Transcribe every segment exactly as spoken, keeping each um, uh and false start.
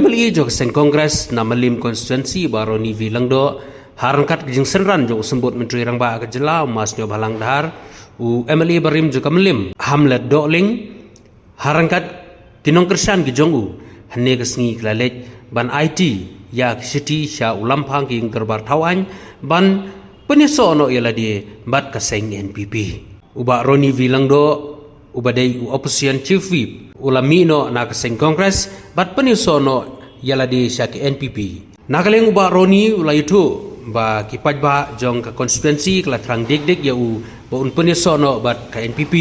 M L A jong ka seng Congress na Mylliem constituency, Bah Ronnie V Lyngdoh, ha ryngkat ka jingsynran jong u Symbud Myntri Rangbah ka jylla, u Masniawbhalang Dhar, u M L A barim jong ka Mylliem, Hamlet Dohling, ha ryngkat ki nongkyrshan ki jong u, hynne ka sngi ki la leit ban aiti ïa ki shithi sha u Lamphang ki ïing dorbar thaw aiñ ban pynïasoh noh ïa lade bad ka seng N P P. U Bah Ronnie V Lyngdoh, uba dei u Opposition Chief Whip, u la mih noh na ka seng Congress bad pynïasoh noh ïa lade sha ka N P P. Na ka liang u Bah Ronnie u la ïathuh ba ki paidbah jong ka constituency ka la thrang dik dik ïa u ba un pynïasoh noh bad ka N P P,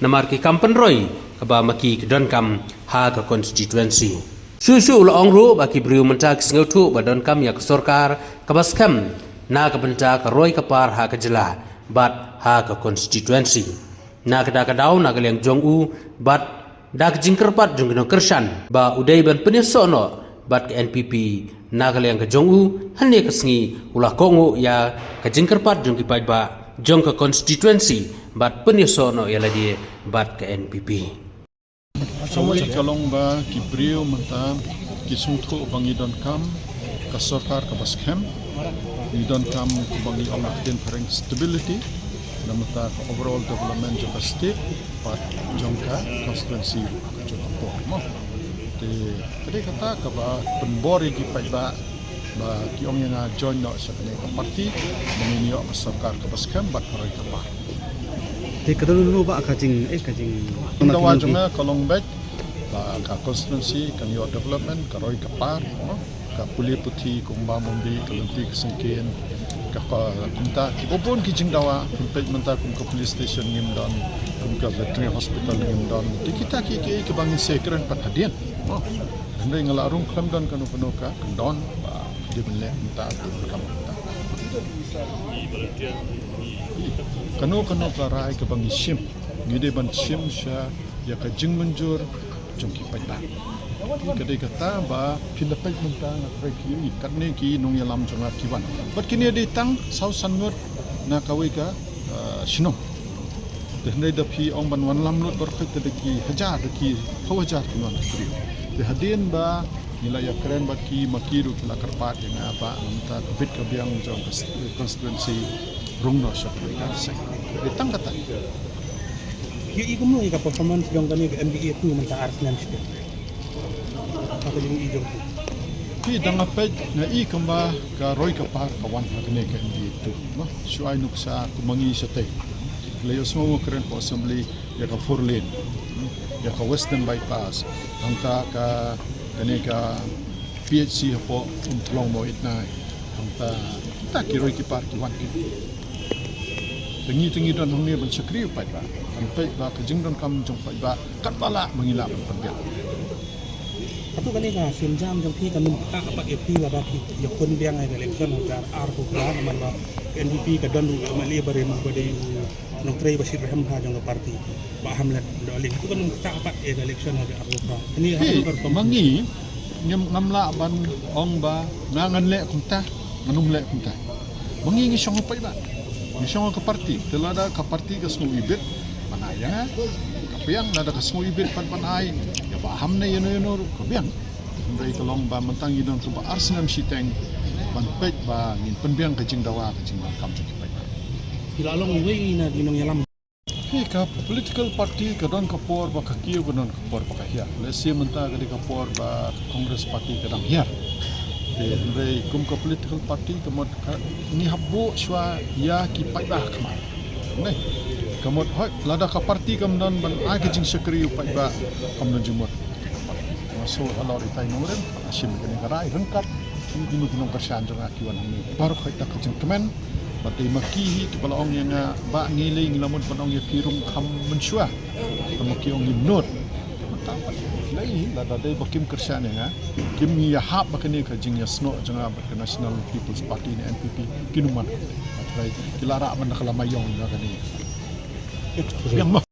namar ki kam pynroi kaba ma ki ki donkam ha ka constituency. Shuh shuh u la ong ruh ba ki briew mynta ki sngewthuh ba donkam ïa ka sorkar kaba skhem na ka bynta ka roi ka par ha ka jylla bad ha ka constituency. Na kata ka daw, na ka liang jong u bad da ka jingkyrpad jong ki nongkyrshan ba u dei ban pynïasoh noh bad ka N P P, na ka liang ka jong u, hynne ka sngi u la kohnguh ïa ka jingkyrpad jong ki paidbah jong ka constituency bad pynïasoh noh ïa lade bad ka N P P. Kawei ka long ba ki briew mynta ki sngewthuh ba ngi donkam ka sorkar kaba skhem, ngi donkam ba ngi ong ha ktien phareng stability, namar ka overall development jong ka state bad jong ka constituency jong ka por mo. Te ka dei kata kaba pynbor ïa ki paidbah ba ki ong ïa nga join noh sha kane ka party, ba ngin ïoh ka sorkar kaba skhem bad ka roi ka par. Te ka don ruh ba ka jing, eh, ka jing, jingdawa jong nga ka long beit ba ka constituency kan ïoh development, ka roi ka par, no? Ka pule puthi kumba mynta, ka lynti ka syngkien, ka, ka kumta, kiba bun ki jingdawa, kum peit mynta kum ka police station ngim don, kum ka veterinary hospital ngim don. Te kita ki, ki, kiba ngin sa kren pat hadien, no? Hynrei nga la rung khlem don kano kano ka kyndon ba dei ban leh mynta, dei ban kam mynta. Kano kano ka rai kaba ngi shim, ngi dei ban shim sha ïa ka jingmynjur jong ki paidbah. Ka dei kata ba phin da peit mynta nga khreh ki ïa katne ki nongïalam jong nga ki wan. Bad kine dei tang saw san ngut na kawei ka, ah, shnong. Te hynrei da phi ong ban wanlam lut baroh khoit te da ki hajar, da ki phew hajar ki wan ki briew. Te hadien ba ngi la ïakren bad ki, ma ki ruh ki la kyrpad ïa nga ba mynta ka bit ka biang jong ka constituency rung noh sha ka seng. Te tang kata. Ïa i kumno ïa ka performance jong kane ka M D A two mynta ar snem shatei. Ka jong i jong i. Phi dang ap peit na i kumba ka roi ka par ka wan ha kane ka M D A two. Shu ai nuksa kumba ngi shatei. Ki la ïohsngew kren hapoh assembly ïa ka four lane, ïa ka Western Bypass, hangta ka, kane ka P H C hapoh Umtlong Mawitnai, hangta kita ki roi ki par ki wan ki. Te ngi, te ngi don hangne ban shakri u paidbah, ban peit ba ka jingdonkam jong paidbah katba lah ba ngi lah ban pynbiang. Hato kane ka sienjam jong phi kan ym ktah pat ïa phi lada phi ïakhun biang ha ka election ha ka arphew phra, namar ba ka N P P ka don ruh u M L A barim uba dei u nongtrei ba shitrhem bha jong ka party, Bah Hamlet Dohling. Hato kan ym ktah pat ïa ka election ha ka arphew phra? Kane ha ka rukom ma ngi, ngim, ngam lah ban ong ba nga ngan leh kumta, ngan ym leh kumta. Ma ngi ngi shong ha u paidbah, ngi shong ha ka party. Te lada ka party ka sngew ibit ban ai ïa nga, ka biang. Lada ka sngew ibit pat ban ai ïa Bah Hamlet ïano ïano ruh, ka biang. Hynrei ka long ba mynta ngi don kumba ar snem shiteng ban peit ba ngin pynbiang ka jingdawa, ka jingdonkam jong ki paidbah. Ki la long uwei na ki nongïalam. Hi, ka political party ka don ka por ba ka kiew, ka don ka por ba ka hiar. Lehse mynta ka dei ka por ba ka Congress Party ka dang hiar. Te hynrei kum ka political party ka mut ka, ngi hap buh shuwa ïa ki paidbah ha khmat. Ne? Ka mut hooid, lada ka party kam don ban ai ka jingshakri u paidbah, kam don jingmut. Nga sngew halor itai nongrim, nga shim kane ka rai ryngkat ki, ki nongkyrshan jong nga ki wan hangne. Baroh khoit da ka jingkmen bad dei ma ki hi kiba la ong ïa nga ba ngi lei ngi la mut ban ong ïa phi rung kham mynshuwa. Te ma ki ong ngim nud. Te mynta pat lei hi, lada dei ba kim kyrshan ïa nga, kim ïahap ba kane ka jingïasnoh jong nga bad ka National People's Party ne N P P, kin ym man. Hynrei ki la rah ban da ka lama ïong ïa kane. Biang mo.